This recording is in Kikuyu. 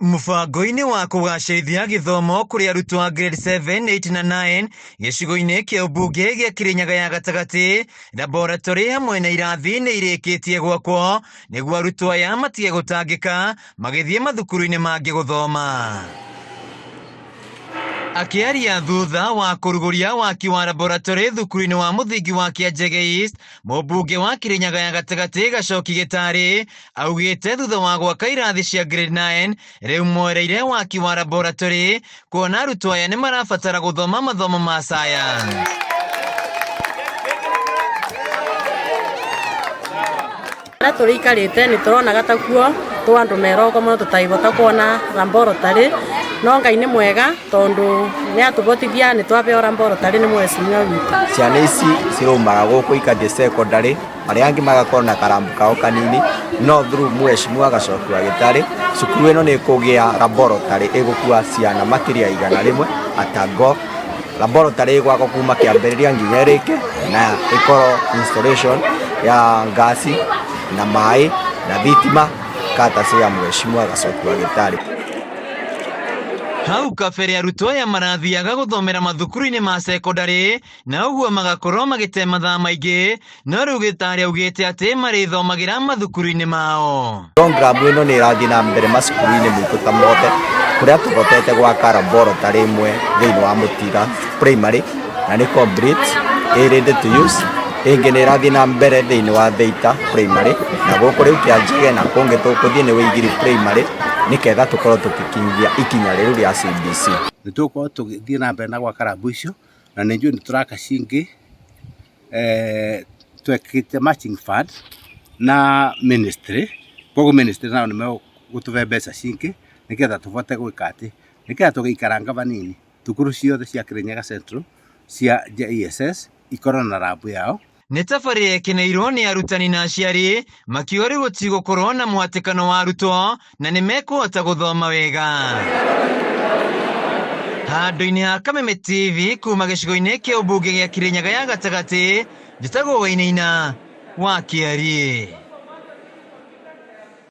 Mũbango-inĩ wa kũgacĩrithia gĩthomo kũrĩ arutwo a grade 7, 8 na 9 gĩcigo-inĩ kĩa ũmbunge gĩa Kĩrĩnyaga ya gatagatĩ, laboratory hamwe na irathi nĩ irĩkĩtie gwakwo nĩguo arutwo aya matige gũtangĩka magĩthiĩ mathukuru-inĩ mangĩ gũthoma. Akĩaria thutha wa kũrugũria waki wa laboratory thukuru-inĩ wa mũthingi wa Kĩanjege East, mũmbunge wa Kĩrĩnyaga ya gatagatĩ Gacoki Gĩtarĩ augĩte thutha wa gwaka irathi cia grade 9 rĩu moereire waki wa laboratory kuona arutwo aya nĩ marabatara gũthoma mathomo ma science. Harĩa tũrĩikarĩte nĩ tũronaga takuo tũ andũ meroko mũno tũtaĩbota kuona laboratory no Ngai nĩ mwega tondũ nĩ atũbotithia nĩ twabeo laboratory nĩ mheshimiwa witũ. Ciana ici ciraumaga gũkũ ikathiĩ secondary, arĩa angĩ magakorwo na karambu kao kanini, no through mheshimiwa Gacoki wa Gĩtarĩ, cukuru ĩno nĩ ĩkũgĩa laboratory ĩgũkua ciana makĩria ya 100 atango. Laboratory ĩgwakwo kuma kĩambĩrĩria nginya ĩrĩke na ĩkorwo installation ya ngasi na maĩ na thitima courtesy ya mheshimiwa Gacoki wa Gĩtarĩ. Hau kabere arutwo aya marathiaga gũthomera mathukuru-inĩ ma cekondarĩ na ũguo magakorwo magĩte mathaa maingĩ, no rĩu Gĩtarĩ augĩte atĩ marĩthomagĩra mathukuru-inĩ mao. Program ĩno nĩ ĩrathiĩ na mbere macukuru-inĩ maitũ ta mothe kũrĩa tũhotete gwaka laboratory ĩmwe thĩinĩ wa Mũtira Primary na nĩ complete, ĩ ready to use. Ĩngĩ nĩ ĩrathiĩ na mbere thĩinĩ wa Thĩita Primary na gũkũ rĩu Kĩanjege na kũngĩ tũkũthiĩ nĩ Wĩigiri Primary nĩketha tũkorwo tũgĩkinyia ikinya rĩu rĩa CBC. Nĩ tũgũkorwo tũgĩthiĩ na mbere na gwaka rambu icio na nĩ njũĩ nĩ tũraka cingĩ, twekĩte matching fund na ministry, koguo ministry nao nĩ megũtũhe mbeca cingĩ nĩgetha tũhote gwĩka atĩ, nĩgetha tũgĩikaranga vanini thukuru ciothe cia Kĩrĩnyaga Central cia JSS ikorwo na rambu yao. Nĩ tabarĩra ĩkeneirwo nĩ arutani na aciari makiuga rĩu gũtigũkorwo na mũhatĩkano wa arutwo na nĩ mekũhota gũthoma wega. Handũ-inĩ ha Kameme TV kuma gĩcigo-inĩ kĩa ũmbunge gĩa Kĩrĩnyaga ya gatagatĩ, njĩtagwo Wainaina wa Kĩariĩ.